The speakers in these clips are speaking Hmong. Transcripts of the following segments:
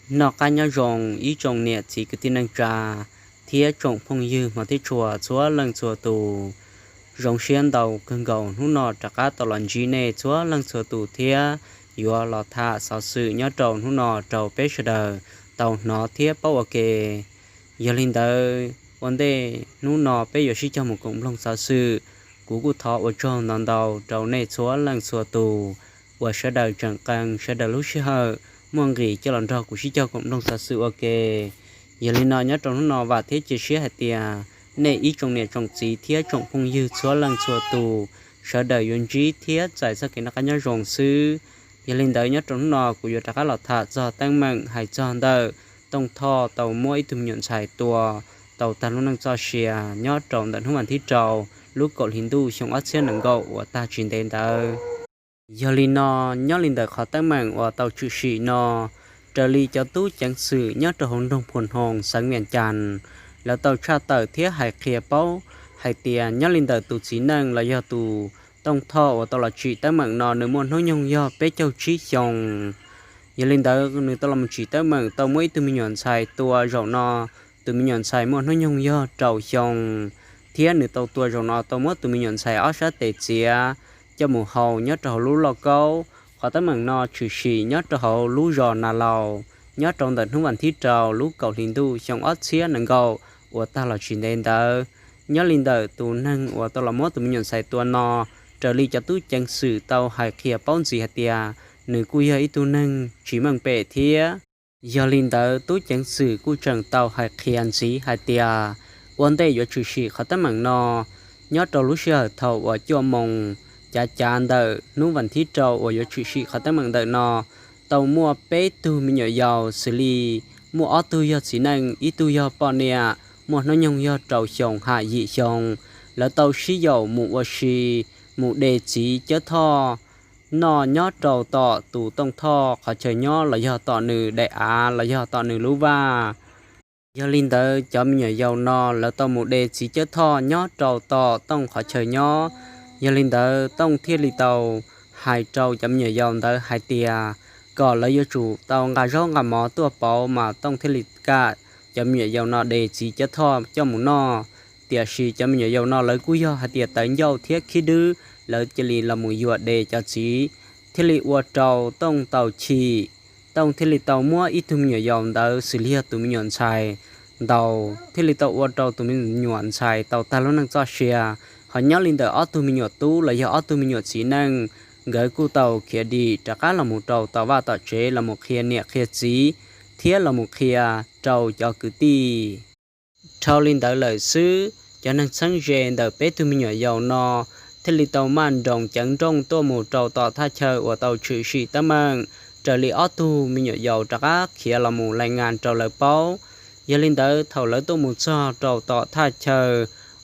Noj qab nyob zoo ib tsoom niam txiv kwv tij neej tsa thiab tsoom phooj ywg hmov thiab tshua txhua leej txhua tus. Zoo siab ntau kawg nkaus hnub no rov qab tau los ntsib nej txhua leej txhua tus thiab yuav los tham xov xwm nyob rau hnub no rau peb sawv daws tau hnov thiab paub ua ke. Yog li ntawd ua ntej hnub no peb yuav sib cog mus koom mloog xov xwm. Kuv kuj thov ua tsaug ntau ntau rau nej txhua leej txhua tus uas sawv daws tseem qee sawv daws lub sij hawm muaj nqis coj los nrog kuv sib cog koom mloog xov xwm ua ke. Yog li no nyob rau hnub no vam thiab cia siab hais tias nej ib tsoom niam tsoom txiv thiab tsoom phooj ywg txhua leej txhua tus sawv daws yuav ntsib thiab txais txoj kev noj qab nyob zoo xwb. Yog li ntawd nyob rau hnub no kuv yuav rov qab los tham txog teeb meem hais txog ntawm Tooj Thoj tau muab ib tug me nyuam ntxhais tua tau tag lub neej txoj sia nyob rau ntawm hnub vas thib rau lub kaum hli ntuj xyoo ob txhiab nees nkaum uas tag tsis ntev ntawd. Yog li no, nyob li ntawm qhov teeb meem uas tau tshwm sim no, raws li cov tub ceev xwm nyob rau hauv nroog Phus Hnoos xeev Vias Cas, lawv tau tshaj tawm thiab hais qhia paub hais tias nyob li ntawm tus txiv neej los yog tus Tooj Thoj uas tau los tsim teeb meem no nws muaj hnub nyoog yog peb caug tsib xyoos. Yog li ntawd nws tau los tsim teeb meem tau muab ib tug me nyuam ntxhais tua zaum no, tus me nyuam ntxhais muaj hnub nyoog yog rau xyoo, thiab nws tau tua zaum no tau muab tus me nyuam ntxhais ob sab tes txiav coj mus hau nyob rau hauv lub lauj kaub. Qhov teeb meem no tshwm sim nyob rau hauv lub zos Nas Laus, nyob rau ntawm hnub vas thib rau lub kaum hli ntuj xyoo ob txhiab nees nkaum uas tag los tsis ntev ntawd. Nyob li ntawm tus neeg uas tau los muab tus me nyuam ntxhais tua no, raws li cov tub ceev xwm tau hais qhia paub ntxiv hais tias nws kuj yog ib tug neeg tsis meej pem thiab. Yog li ntawd tub ceev xwm kuj tseem tau hais qhia ntxiv hais tias ua ntej yuav tshwm sim qhov teeb meem no, nyob rau lub sij hawm thaum uas cuaj moos cav cav ntawm hnub vas thib rau uas yuav tshwm sim qhov teeb meem ntawm no, tau muaj peb tug me nyuam yaus xws li muaj ob tug yog txiv neej, ib tug yog poj niam, muaj hnub nyoog yog rau xyoo ham yim xyoo. Lawv tau sib yaum mus ua si, mus de txiv Cawb Thoj noj nyob rau tom tus Tooj Thoj qhov chaw nyob los yog tom nws daim av los yog tom nws lub vaj. Yog li ntawd cov me nyuam yaus no lawv tau mus de txiv Cawb Thoj nyob rau tom Tooj qhov chaw nyob. Yog li ntawd Tooj thiaj li tau hais rau cov me nyuam yaus ntawd hais tias kom lawv yuav tsum tau nqa zaub nqa mov tuaj pauv mas Tooj thiaj li kam cov me nyuam yaus no de txiv Cawb Thoj coj mus noj. Tiam sis cov me nyuam yaus no lawv kuj yog hais tias tawv ncauj thiab khib dwb, lawv cia li los mus yuam de cov txiv, thiaj li ua rau Tooj tau chim. Tooj thiaj li tau muab ib tug me nyuam yaus ntawd xws li yog tus me nyuam ntxhais ntaus, thiaj li tau ua rau tus me nyuam ntxhais tau tag lub neej txoj sia. Ho nyob li ntawm ob tug me nyuam tub los yog ob tug me nyuam txiv neej, nkawd kuj tau khiav dim rov qab los mus rau tom vaj tom tsev los mus qhia niam qhia txiv thiab los mus qhia rau cov kwv tij. Dhau li ntawd lawm xwb, cov neeg txheeb ze ntawm peb tug me nyuam yaus no thiaj li tau maj nroos ceev nrooj tuaj mus rau tom thaj chaw uas tau tshwm sim teeb meem, raws li ob tug me nyuam yaus rov qab khiav los mus lais ngas rau lawv paub. Yog li ntawd thaum lawv tuaj mus txog rau tom thaj chaw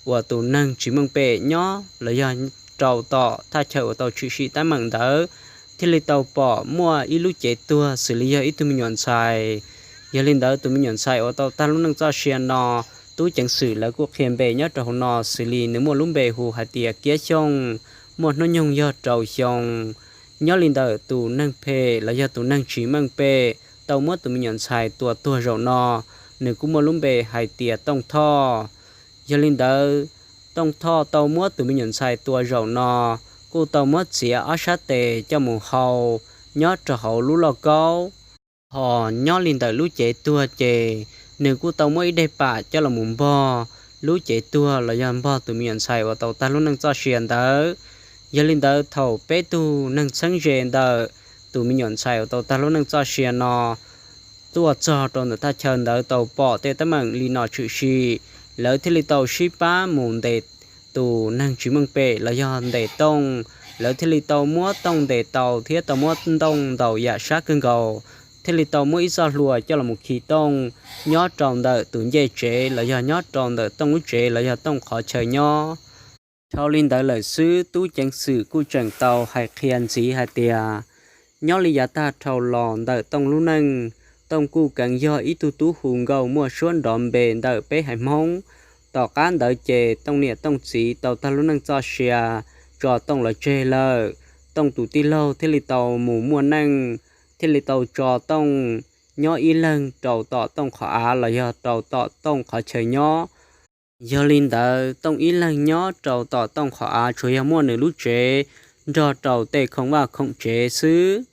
uas tus neeg tsis meej pem nyob los yog rau tom thaj chaw uas tau tshwm sim teeb meem ntawd, thiaj li tau pom muaj ib lub cev tuag xws li yog ib tug me nyuam ntxhais. Yog li ntawd tus me nyuam ntxhais uas tau tag lub neej txoj sia no, tub ceev xwm lawv kuj qhia npe nyob rau hauv no xws li nws muaj lub npe hu hais tias Kiab Xyooj, muaj hnub nyoog yog rau xyoo. Nyob li ntawm tus neeg phem los yog tus neeg tsis meej pem tau muab tus me nyuam ntxhais tua tuag zaum no, nws kuj muaj lub npe hais tias Tooj Thoj. Yog li ntawd, Tooj Thoj tau muab tus me nyuam ntxhais tua zaum no kuj tau muab txiav ob sab tes coj mus hau nyob rau hauv lub lauj kaub. Ho nyob li ntawm lub cev tuag ces nws kuj tau muab ib daim pam coj los mus npog lub cev tuag los yog npog tus me nyuam ntxhais uas tau tag lub neej txoj sia ntawd. Yog li ntawd thaum peb tug neeg txheeb ze ntawm tus me nyuam ntxhais uas tau tag lub neej txoj sia no tuaj txog rau ntawm thaj chaw ntawd tau pom tej teeb meem li no tshwm sim, lawv thiaj li tau sib pab mus ntes tus neeg tsis meej pem los yog ntes Tooj. Lawv thiaj li tau muab Tooj ntes tau thiab tau muab Tooj ntaus yam sab kawg nkaus, thiaj li tau muab ib txoj hlua coj los mus khi Tooj nyob rau ntawm tus ncej tsev los yog nyob rau ntawm Tooj lub tsev los yog Tooj qhov chaw nyob. Dhau li ntawd lawm xwb, tub ceev xwm kuj tseem tau hais qhia ntxiv hais tias, nyob li yav tag dhau los ntawm Tooj lub neej, Tooj kuj kheev yog ib tug tub hu nkauj muaj suab nrov npe ntawm peb haiv Hmoob. Tom qab ntawd ces Tooj niam Tooj txiv tau tag lub neej txoj sia tso Tooj los tseg lawm. Tooj tus tij laug thiaj li tau mus muaj neej, thiaj li tau tso Tooj nyob ib leeg rau tom Tooj qhov av los yog rau tom Tooj qhov chaw nyob. Yog li ntawd Tooj ib leeg nyob rau tom Tooj qhov av tsuas yog muaj nws lub tsev nrog rau tej khoom vaj khoom tsev xwb.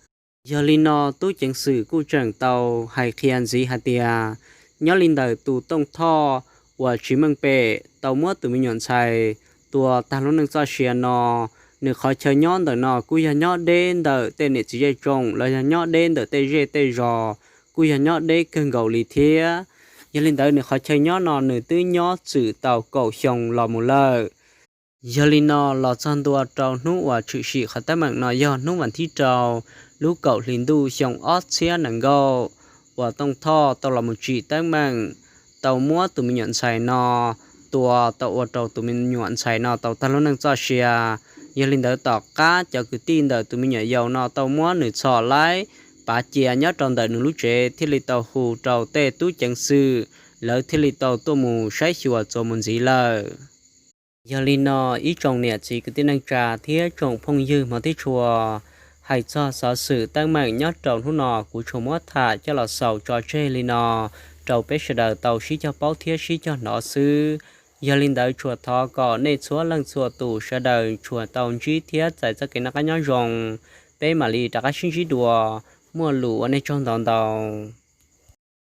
Yog li no tub ceev xwm kuj tseem tau hais qhia ntxiv hais tias, nyob li ntawm tus Tooj Thoj uas tsis meej pem tau muab tus me nyuam ntxhais tua tag lub neej txoj sia no, nws qhov chaw nyob ntawm no kuj yog nyob deb ntawm tej niam txiv zej tsoom los yog nyob deb ntawm tej zej tej zos, kuj yog nyob deb kawg nkaus li thiab. Yog li ntawd nws qhov chaw nyob no nws twb nyob txwm tau kaum xyoo los mus lawm. Yog li no los txog ntua rau hnub uas tshwm sim qhov teeb meem no yog hnub vas thib rau lub kaum hli ntuj xyoo ob txhiab nees nkaum uas Tooj Thoj tau los mus tsim teeb meem tau muab tus me nyuam ntxhais no tua tau ua rau tus me nyuam ntxhais no tau tag lub neej txoj sia. Yog li ntawd tom qab cov kwv tij ntawm tus me nyuam yaus no tau muab nws txhom laib pav cia nyob rau ntawm nws lub tsev thiaj li tau hu rau tej tub ceev xwm, lawv thiaj li tau tuaj mus saib xyuas txuas mus ntxiv lawm. Yog li no ib tsoom niam txiv kwv tij neej tsa thiab tsoom phooj ywg hmov thiab tshua, hais txog xov xwm teeb meem nyob rau hnub no kuv tsuas muab tham coj los xaus tso tseg li no rau peb sawv daws tau sib cog paub thiab sib cog hnov xwb. Yog li ntawd tsuas thov kom nej txhua leej txhua tus sawv daws tsuas tau ntsib thiab txais txoj kev noj qab nyob zoo. Peb mam li rov qab sib ntsib dua, muaj lus ua nej tsaug ntau ntau.